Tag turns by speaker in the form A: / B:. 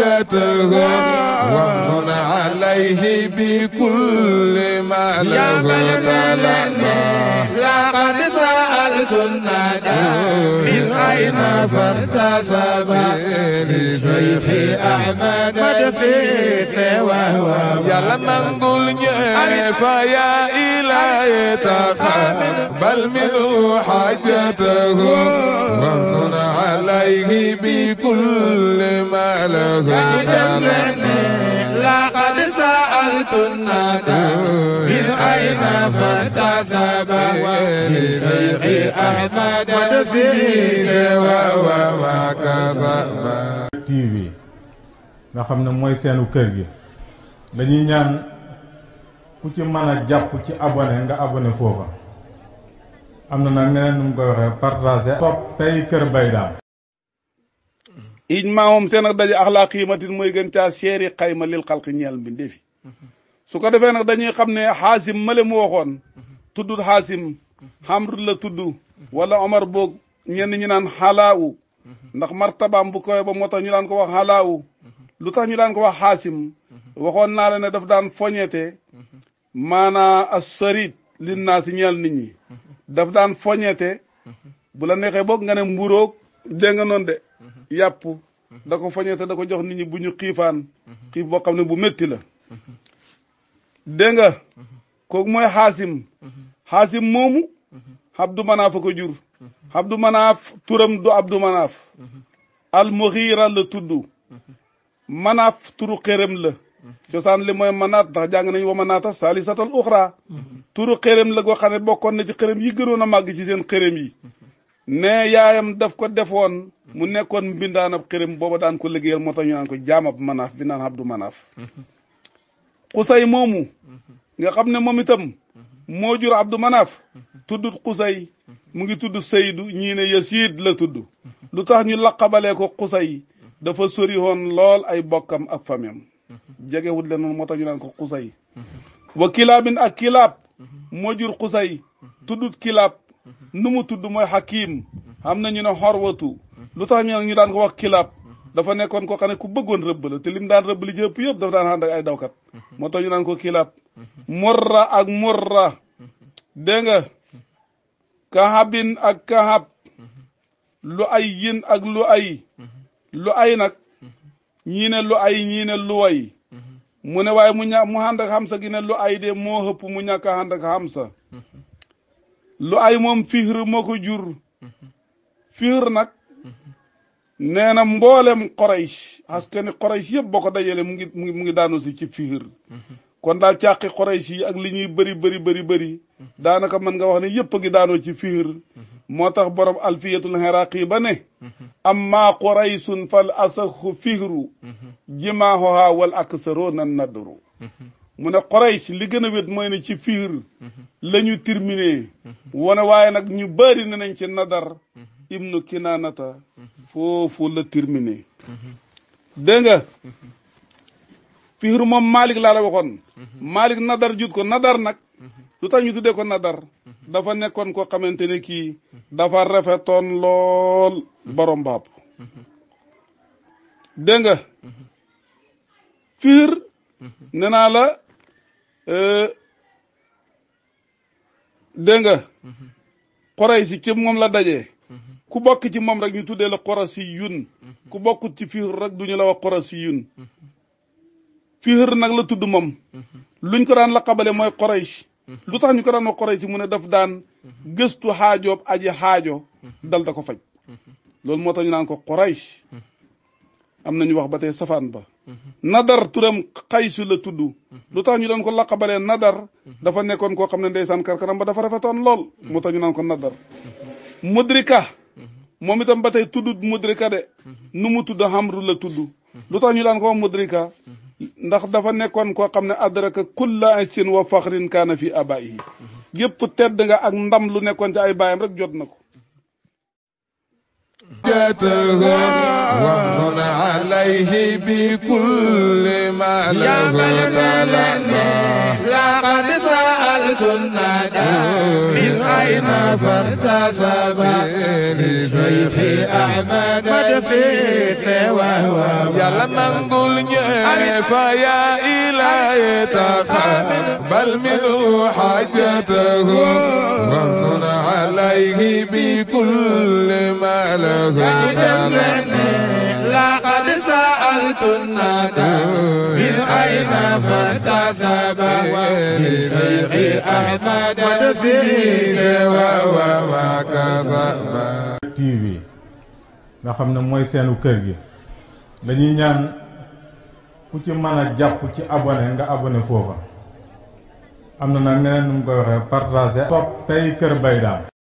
A: حاجته وامن عليه بكل ما له
B: لقد سألت الندى من أين فارتسب لشيخ أحمد مدسيس وهو
A: يلا نقول فيا إلهي تقبل منه حاجته وامن عليه بكل ما له
B: لقد سألت الندى من أين فارتسب لشيخ أحمد مدسيس وهو
C: TV nga xam ne mooy seenu kër gi dañuy ñaan ku ci mën a jàpp ci abonné nga abonné foofa am na nag neneen nu mu koy waxee partager topp tey Kër Mbaye Dame
D: ijmaa moom seen ak daje axlaa qiimatin mooy gën caa seeri xayma lil xalqi ñeel mbindeefi su ko defee nag dañuy xam ne xaasim male mu waxoon tuddut xaasim xamr la tudd wala omar boog ñenn ñi naan xalaawu ndax martabaam bu koy ba moo tax ñu daan ko wax xalaawu lu tax ñu daan ko wax xaasim waxoon naa la ne daf daan foñete maanaa as sarit lin naa si ñeel nit ñi daf daan foñete bu la neexee boog nga ne mburoog dégg nga noonu de yàpp da ko foñete da ko jox nit ñi bu ñu xiifaan xiif boo xam ne bu métti la dégg nga kooku mooy xaasim xaasim moomu Abdu Manaaf a ko jur Abdu Manaaf turam du Abdu Manaaf almuxiira la tudd Manaaf turu xërëm la cosaan li mooy manaat ndax jàng nañu wa manaata saalisatal uxra turu xërëm la goo xam ne bokkoon na ci xërëm yi gënoon a màgg ci seen xërëm yi ne yaayam daf ko defoon mu nekkoon mbindaanab xërëm booba daan ko liggéeyal moo tax ñu naan ko jaamab Manaaf bi naan Abdu Manaaf Xusay moomu nga xam ne moom itam moo jur Abdu Manaaf tuddut Xusay mu ngi tudd Saydu ñii ne Yasiid la tudd lu tax ñu laqabalee ko Xusay dafa sori woon lool ay bokkam ak famiyam jegewut leen noonu moo tax ñu naan ko Xusay wa kilaabin ak kilaab moo jur Xusay tuddut kilaab nu mu tudd mooy Hakim xam na ñu ne Xorwatu lu tax ñu daan ko wax kilaab dafa nekkoon ko xam ne ku bëggoon rëbb la te lim daan rëbb li ci ëpp yëpp dafa daan ànd ak ay dawkat moo tax ñu naan ko kilaab Murra ak Murra dégg nga Kahabin ak Kahab lu ay yin ak lu ay nag ñii ne lu ay ñii ne lu way mu ne waaye mu ànd ak Hamsa gi ne lu ay de moo hëpp mu ñàkk a ànd ak Hamsa lu ay moom Fihr moo ko jur Fihr nag nee na mboolem Quraysh askani Quraysh yëpp boo ko dajale mu ngi daanu si ci Fihr kon daal càqi Quraysh yi ak li ñuy bëri daanaka mën nga wax ne yëpp a ngi daanoo ci Fihr moo tax borom alfiyatul Iraqi ba ne amma Quraysun fal asaxu Fihru jimaahoha wal aksarona nadru mu ne Quraysh li gën a wét mooy ne ci Fihr la ñu terminé wane waaye nag ñu bëri ne nañ ci Nadar ibnu Kinaanata foofu la terminé dégg nga Fihr moom Malik laa la waxoon Malik Nadar jut ko Nadar nag lu tax ñu tuddee ko Nadar dafa nekkoon ko xamante ne kii dafa rafetoon lool borom baab dégg nga Fihr nee naa la dégg nga Quraysh ci moom la dajee ku bokk ci moom rek ñu tuddee la Qurasiyun ku bokkut ci Fihr rek duñu la wax Qurasiyun Fihr nag la tudd moom luñ ko daan laqabale mooy Quraysh lu tax ñu ko daan wax Quraysh mu ne daf daan gëstu xaajoob aji xaajo dal da ko faj loolu moo tax ñu naan ko Quraysh am nañu wax ba tey safaan ba Nadar turam Xaysu la tudd lu tax ñu doon ko laqabalee Nadar dafa nekkoon koo xam ne ndeysaan karkanam ba dafa rafetoon lool moo tax ñu naan ko Nadar Mudrika moom itam ba tey tuddut Mudrika de nu mu tudd Hamru la tudd lu tax ñu daan ko Mudrika ndax dafa nekkoon koo xam ne adraka kulla ancin wa faxrin kaana fi abaihi yëpp tedd nga ak ndam lu nekkoon ci ay baayam rek jot na ko
A: ومن عليه بكل ما له
B: لقد سألت الندى من أين فارتسب لشيخ أحمد مدسيس وهو
A: يلا نقول فيا إلهي تقبل منه حاجته ومن عليه بكل ما له
B: لقد سألت الندى من أين فارتسب لشيخ أحمد مدسيس وهو
C: TV nga xam ne mooy seenu kër gi dañuy ñaan ku ci mën a jàpp ci abonné nga abonné foofa am na nag neneen nu mu koy waxee partager topp tey Kër Baye Dame